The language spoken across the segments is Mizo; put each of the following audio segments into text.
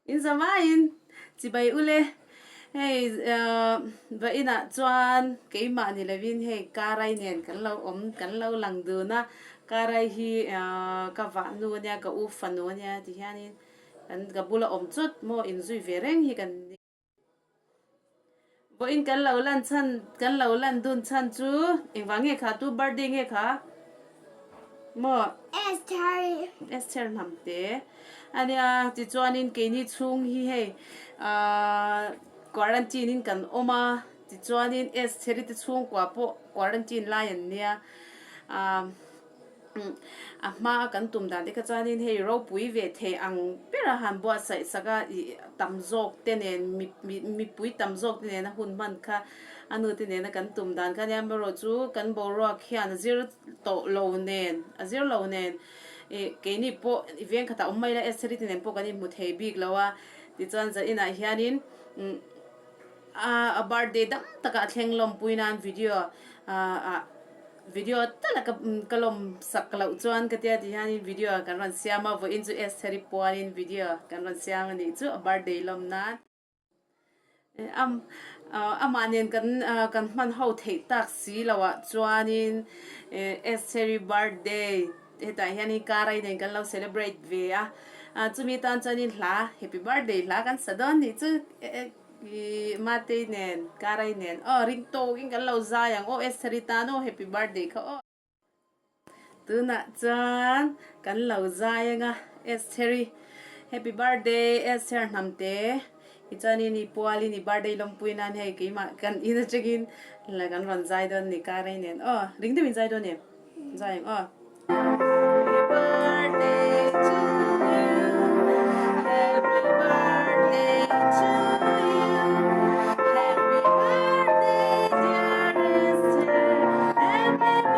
In zamaiin chibai ule hei va inah chuan keimah ni lovin hei Karai nen kan lo awm kan lo lang dun a, Karai hi ka vahnu ania ka u fanu ania ti hianin kan ka bula awm chawt maw inzui ve reng hi kan ni. Vawiin kan lo lan chhan kan lo lan dun chhan chu engvang nge kha tu birthday nge kha maw Esther Esther hnam te ania tichuanin keini chhung hi hei ahh quarantine in kan awm a tichuanin Esther-i te chhungkua pawh quarantine lai an nia ahh. A hma a kan tum dan te kha chuanin hei ropui ve thei ang bera han buatsaih sak a ih tam zawk te nen mipui tam zawk te nena hun hman kha a nu te nena kan tum dan kha ania amaherawhchu kan boruak hian a zir tawh lo nen a zir lo nen ih keini pawh i veng khatah awm mai la Estheri te nen pawh kan inhmu thei bik lo a tichuan zaninah hianin umm a birthday dam takah a thleng lawmpui nan video ah Video tal a ka lawm sak loh chuan ka tia ti hianin video kan rawn siam a, vawiin chu Estheri pualin video kan rawn siam a nih chu a birthday lawm nan. Amah nen kan kan hman ho theih tak si loh ah chuanin Estheri birthday hetah hianin Karai nen kan lo celebrate ve a, chumi tan chuanin hla happy birthday hla kan sa dawn nih chu. I Matei nen, Karai nen aw ring tawkin kan lo zai ang aw Estheri tan aw happy birthday kha aw. Tunah chuan kan lo zai anga Estheri happy birthday Esther hnamte i chuanin i pualin i birthday lawmpui nan hei keimah kan in atangin la kan rawn zai dawn ni Karai nen aw ring deuhin zai dawn em zai ang aw. Happy birthday to you Happy birthday to you Happy birthday dear Esther Happy birthday to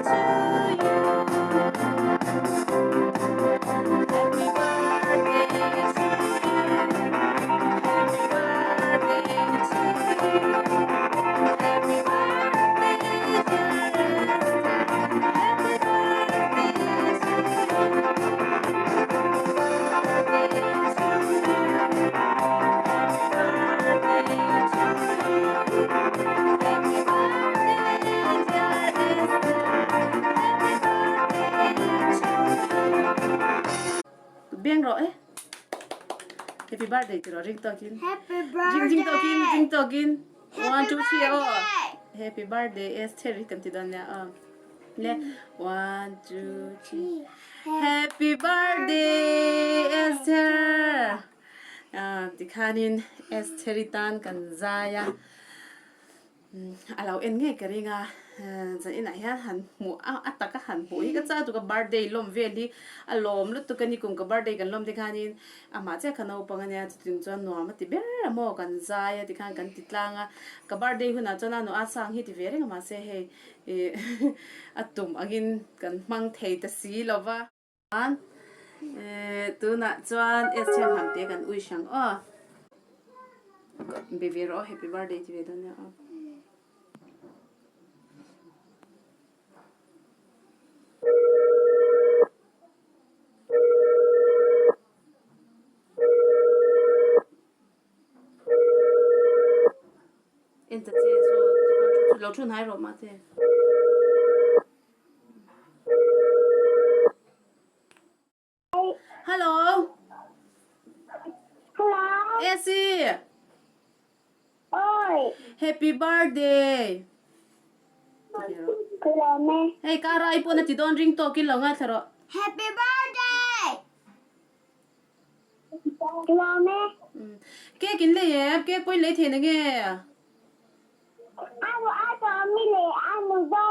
you Happy birthday to you Happy birthday to you Happy birthday dear Esther Happy birthday to you Birthday to you Happy birthday to you Happy birthday dear Esther Happy birthday to you Beng rawh e Happy birthday ti rawh ring tawkin Happy Ring ring tawkin birthday ring tawkin One Happy two three aw birthday Happy birthday Esther hi kan ti dawn nia aw Le one two three Happy birthday Esther Ah tikhanin Esther-i tan kan zai a. A lo en ngei ka ring a, zan inah hian han hmuh a a taka han hmuh hi ka chak tuk a birthday lawm vel hi a lawm lutuk a ni kum ka birthday kan lawm te khanin amah chiah kha naupang ania chuting chuan nuam a ti ber a maw kan zai a tikhan kan ti tlang a ka birthday hunah chuan a nu a sang hi ti ve reng a mahse hei ih a tum angin kan hmang thei ta si lo va. Tunah chuan Esther hnamte kan ui hrang aw. Be ve rawh aw happy birthday ti ve dawn nia aw. En ta che so lo thu hnai rawh mahse. Hello. Hello. Esi. Oi. Happy birthday. Hei ka rai pawh na ti dawn ring tawkin lo ngaithla rawh. Happy birthday. Lawm e. Cake in lei em? Cake pawh in lei thei na nge? Anu a tawmi leh anu zo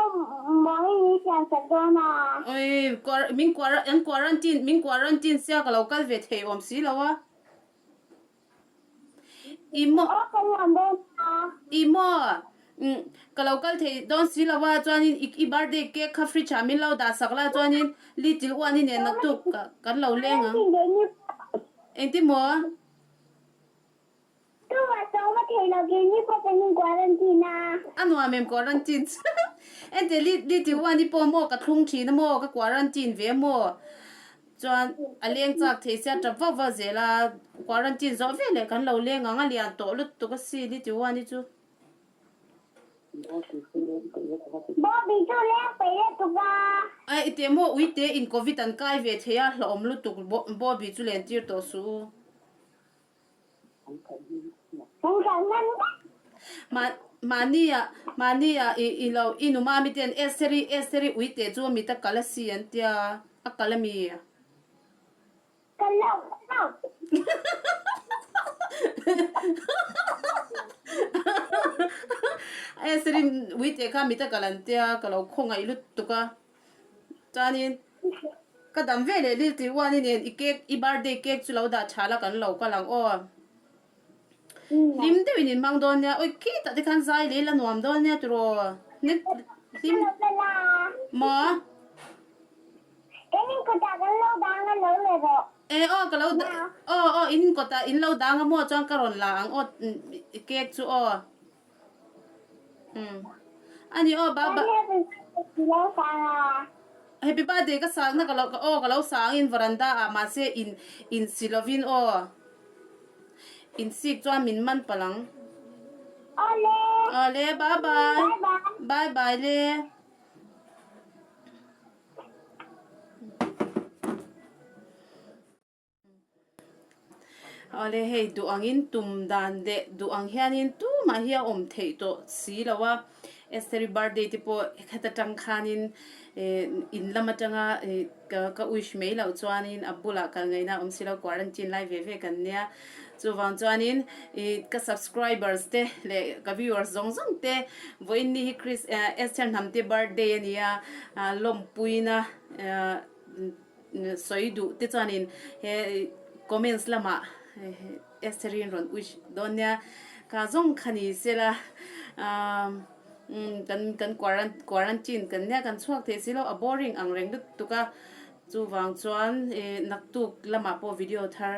mawi ni siam sak dawn a. Oi, min an quarantine, min quarantine sia ka lo kal ve thei awm si lo a. I maw. Aw ka nuam dawn a. I maw, ka lo kal thei dawn si lo a, chuanin i birthday cake kha fridge ah min lo dah sak la, chuanin little one i nen naktuk kan lo leng ang. Engtin maw? Tuma tawng a thei lo kei ni pawh kan in quarantine a. A nuam em quarantine chu. Ente li li ti uan i pawh maw ka thlung thin a maw ka quarantine ve maw. Chuan a leng chak thei sia tap vak vak zel a, quarantine zawh ve leh kan lo leng ang a lian tawh lutuk a sin i ti uani chu. Bobby chu leng peih lutuk a. A i teh maw uite in covid an kai ve thei a hlauhawm lutuk Bobby chu len tir tawh suh u. Mahnia mahnia i i lo i nu mami ten Estheri Estheri uite chu mit a kal a si an tia a kal a mi? Kal lo kal lo. Estheri uite kha mit a kal an tia ka lo khawngaih lutuk a. Chuanin ka dam ve leh lil tih uani nen i cake i birthday cake chu lo dah tha la kan lo kal ang aw. Hlim deuhin in hmang dawn nia, oi khitah te khan zai leh la nuam dawn nia tiraw. Hlim maw? Kan in kawtah kan lo dang a lo le rawh. E aw ka lo aw aw in kawtah in lo dang a maw chuan ka rawn la ang aw cake chu aw. Umm. Ani aw ba ba. Happy birthday ka sakna ka lo aw ka lo sang in veranda ah mahse in in si lovin aw. In sik chuan min man palh ang. Awle. Awle bye bye. Bye bye. Bye bye le. Awle hei duh angin tum dan leh duh ang hianin tumah hi a awm theih tawh si lo a, Estheri birthday te pawh heta tang khanin eh in lam atanga eh ka ka wish mai loh chuanin a bulah kal ngaihna a awm si lo quarantine lai ve ve kan nia chuvang chuanin ih ka subscribers te leh ka viewers zawng zawng te vawiin ni hi Chris eh Esther Hnamte birthday a ni a lawmpuina eh. Sawi duh te chuanin he comments lamah Estherin rawn wish dawn nia kha zawng kha ni sela kan kan quarantine kan nia kan chhuak thei si lo a boring ang reng lutuk a chuvang chuan naktuk lamah pawh video thar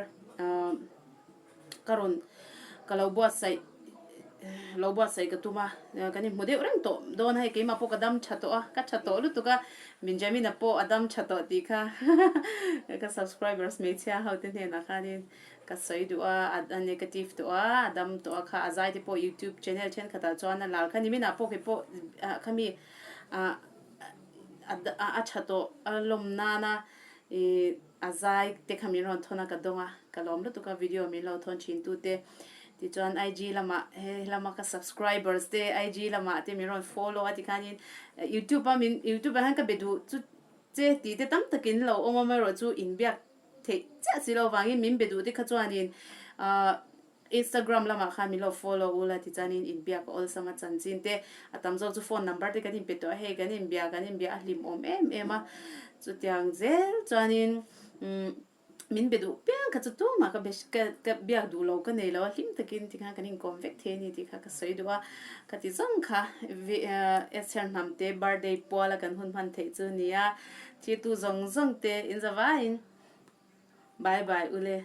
Ka rawn ka lo buatsaih lo buatsaih ka tum a, kan inhmu deuh reng tawh dawn a hei keimah pawh ka dam tha tawh a, ka tha tawh lutuk a, Benjamina pawh a dam tha tawh tih kha ka subscribers hmeichhia ho te hnenah khanin ka sawi duh a, a negative tawh a, a dam tawh a kha a zai te pawh youtube channel thenkhatah chuan a lar kha niminah pawh kei pawh khami ah a tha tawh a lawm nana ih A zai te kha min rawn thawn a ka dawng a, ka lawm lutuk a video min lo thawn thin tu te. Tichuan IG lamah he lama ka subscribers te IG lamah te min rawn follow a tikhanin YouTube a min YouTube ah hian ka be duh chu che tih te tam takin lo awm awm erawh chu inbiak theih chiah si lo vangin min be duh te kha chuanin ahh Instagram lamah khan min lo follow u la tichuanin inbiak a awlsam a chanchin te a tam zawk chu phone number te kan inpe tawh a hei kan inbia kan inbia a hlim awm em em a chutiang zel chuanin umm min be duh piang kha chu tumah ka be ka ka biak duh lo ka nei lo a hlim takin tikhan kan inkawm vek thei a ni tih kha ka sawi duh a ka ti zawng kha Esther Hnamte birthday puala kan hun hman theih chu nia thirtu zawng zawng te in zavaiin bye bye u le.